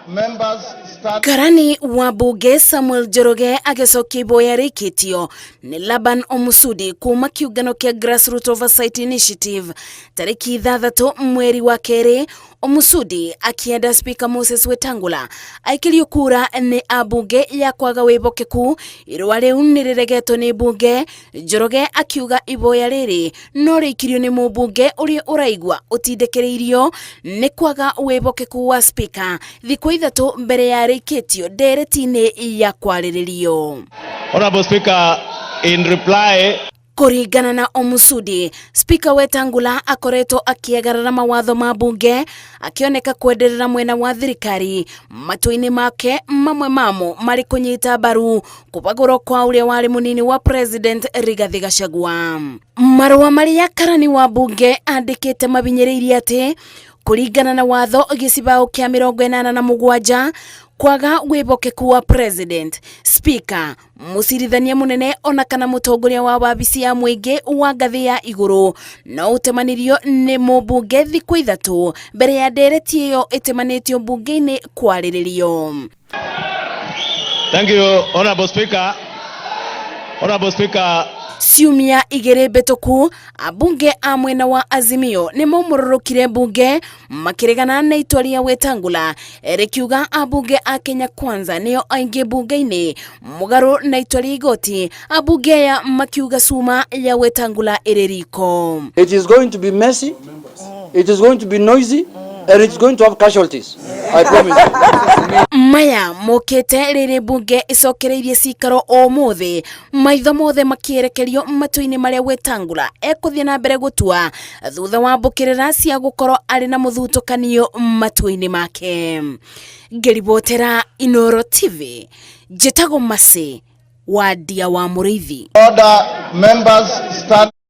Members stand. Karani wa bunge Samuel Njoroge agĩcokia iboya rĩikĩtio nĩ Laban Omusudi kuma kĩũngano kĩa Grassroots Oversight Initiative tarĩki 6 mweri wa kerĩ. Omusudi akĩenda Speaker Moses Wetangula aikĩrio kura nĩ ambunge ya kwaga wĩhokeku. Irũa rĩu nĩ rĩregetwo nĩ mbunge. Njoroge akiuga iboya rĩrĩ no rĩikirio nĩ mũmbunge ũrĩa ũraigua ũtindĩkĩrĩirio nĩ kwaga wĩhokeku wa Speaker thikũ 3 mbere ya rĩikĩtio ndereti-inĩ ya kwarĩrĩrio. Honorable Speaker, in reply, Kũringana na Omusudi, Speaker Wetangula akoretwo akĩagarara mawatho ma bunge, akĩoneka kwenderera mwena wa thirikari matua-inĩ make, mamwe mamo marĩ kũnyita mbaru kũbagũrwo kwa ũrĩa warĩ mũnini wa President Rigathi Gachagua. Marũa marĩa karani wa bunge andĩkĩte mabinyĩrĩirie atĩ kũringana na watho gĩcibaũ kĩa 87, kwaga wĩhokeku wa President, Speaker, mũcirithania mũnene ona kana mũtongoria wa wabici ya mũingĩ wa ngathĩ ya igũrũ no ũtemanirio nĩ mũmbunge thikũ 3 mbere ya ndereti ĩyo ĩtemanĩtio mbunge-inĩ kwarĩrĩrio. Thank you, Honorable Speaker. Honorable Speaker, Ciumia 2 mbĩtũku, ambunge a mwena wa Azimio nĩ maumũrũrũkire mbunge makĩregana na itua rĩa Wetangula rĩkiuga ambunge a Kenya Kwanza nĩo aingĩ mbunge-inĩ, mũgarũ na itua rĩa igoti, ambunge aya makiuga cuma ya Wetangula ĩrĩ riko. It is going to be messy, it is going to be noisy, and it's going to have casualties. I promise you. Maya mokĩte rĩrĩ mbunge ĩcokereirie cikaro ũmũthĩ, maitho mothe makĩerekerio matua-inĩ marĩa Wetangula ekũthiĩ na mbere gũtua thutha wa mbũkĩrĩra cia gũkorwo arĩ na mũthutũkanio matua-inĩ make. Ngĩribotera Inoro TV, njĩtagwo Mercy Wandia wa Mũrĩithi. Order, members stand.